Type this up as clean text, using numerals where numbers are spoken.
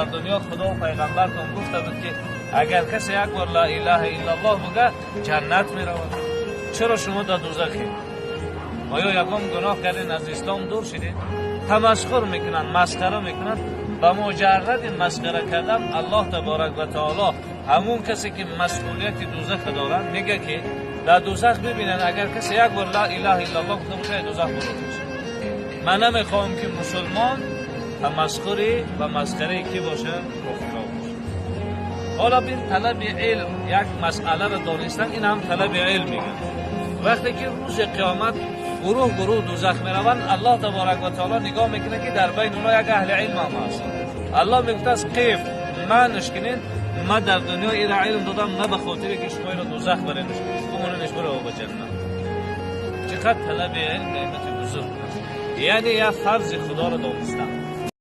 Дар дунё Худо ва пайғамбартон гуфта буд, ки агар касе як бор ла илаҳа иллаллоҳ буга, ҷаннат меравад. Чаро шумо дар дӯзахед? Оё ягон гуноҳ кардин, аз ислом дур шидед? Тамасхур мекунанд, масхара мекунанд. Ба муҷарради масхара кардан, Аллоҳ таборак ва таоло ҳамун касе ки масъулияти дӯзаха доранд, мега, ки дар дӯзах бибинанд, агар касе як бор ла илаҳа иллаллоҳ гуфта бошад, дӯзах бурда мешавад. Ман намехоҳам, ки мусулмон тамасхури ва масхараи ки бошад, кофиро бошад. Ҳоло бин, талаби илм, як масъаларо донистан, ин ҳам талаби илм мегӯяд. Вақте ки рӯзи қиёмат гурӯҳ гурӯҳ дӯзах мераванд, Аллоҳ таборак ва таоло нигоҳ мекунад, ки дар байни онҳо як аҳли илм ҳам ҳаст. Аллоҳ мегуфтааст: қиф, манш кунед, ман дар дунё ира илм додам на ба хотире ки шумо иро дӯзах баренш, бимоненш, бирава ба ҷаннат. Чӣ қадр талаби илм неъмати бузург аст, яъне як фарзи Худоро донистан.